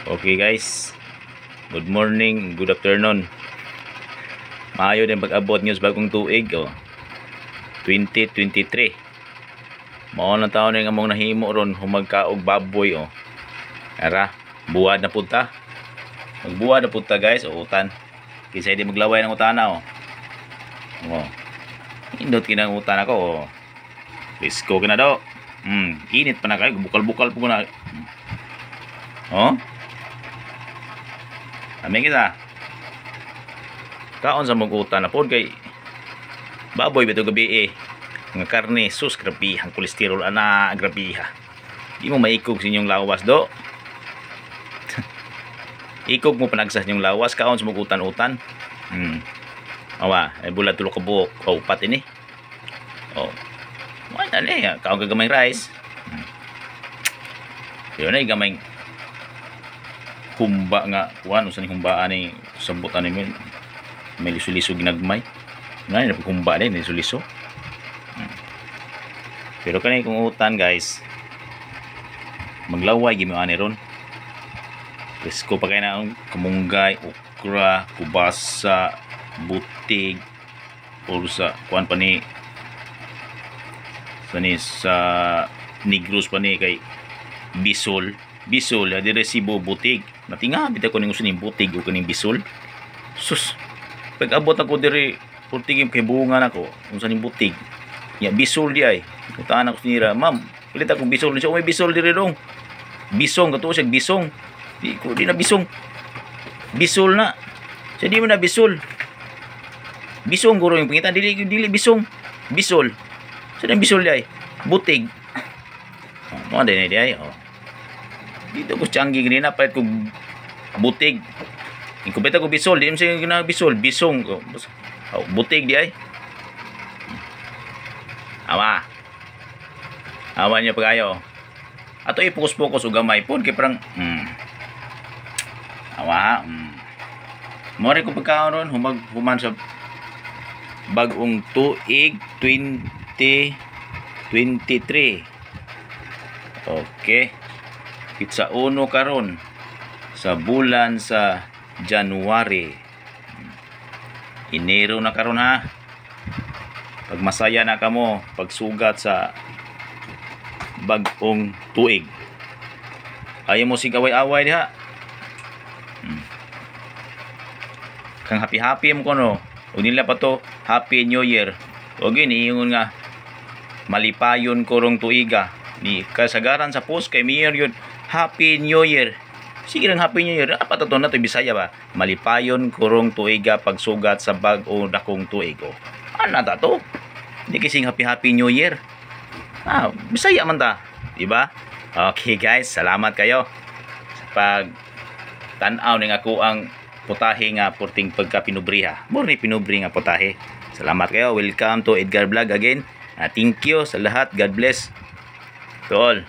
Okay guys. Good morning, good afternoon. Maayo din pag-abot niyo sa bagong tuig, oh. 2023. Mao na taon nga among nahimo ron, humagkaog baboy, oh. Ara, buwad na pud ta. Magbuwad na pud ta, guys, o utan. Kinsa di maglaway ng utana, oh. Oh. Indot kinang utan ako, oh. Presko kina do. Init pa na kayo, bukal-bukal po ko na. Oh. Amin kita. Kaon sa mag-utan na pod kay baboy bito gabi eh. Nga karne, sus, grabe ang kolesterol ana, grabe ha. Di mo maikog sa inyong lawas do. Ikog mo panagsas inyong lawas, kaon sa mag-utan-utan. Awa, ay bulat tulo ka buok o upat ini. Oh. Wala na eh, kaon ka gamay rice. Pero na gamay humba nga kuan, usa ni humbaan ni sabot ani may liso-liso ginagmay nga ni humba ni liso-liso. Pero kani kung utan, guys, maglaway gimo ani ron. Presko pa kay na ang kamunggay, okra, kubasa, butig or sa kuan pa ni sa ni sa Negros pa ni kay bisol. Bisol di resibo butig. Natinga bitaw ko ning uso ning butig o kaning bisol. Sus, pag abot ako diri, purtigim kay bunga nako unsa ning butig ya, bisol di ay. Utaan ako nira, "Ma'am, palit akong bisol." Siya, "May bisol diri dong." Bisong katuo siya, bisong. Di ko di na bisong, bisol na siya. Di mo na bisol, bisong guro yung pangitan. Dili, dili bisong, bisol sa nang bisol di ay butig. Oh, mo din di ay, oh. Dito ko tiyanggi ganina, palit ko butig. Inkubeta ko bisol, di mo siya gina bisol, bisong. Oh, oh, butig di ay. Awa. Awa niyo pagayo. Ato i-focus-focus og gamay pod kay parang Awa. Mo ko pagkaon ron humag human sa bagong tuig 2023. Okay. Pitsa uno karon sa bulan sa January. Enero na karon ha. Pag masaya na kamo, pagsugat sa bagong tuig. Ayaw mo sig away-away diha. Kang happy-happy mo kono. Ug nila pa to Happy New Year. O gini ingon nga malipayon korong tuiga. Ni kasagaran sa post kay mayor yun Happy New Year. Sige lang, Happy New Year. Apa to na to Bisaya ba? Malipayon korong tuiga pagsugat sa bag-o dakong tuig. O. Ano ta to? Hindi kasing Happy Happy New Year. Ah, Bisaya man ta. Diba? Okay guys, salamat kayo sa pag tan-aw ning ako ang putahe nga purting pagka pinubriha. More ni pinubri nga putahe. Salamat kayo. Welcome to Edgar Vlog again. Ah, thank you sa lahat. God bless to all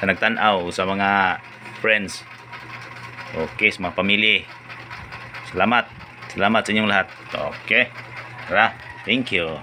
sa nagtan-aw, sa mga friends. Okay, sa mga pamilya. Salamat. Salamat sa inyong lahat. Okay. Tara. Thank you.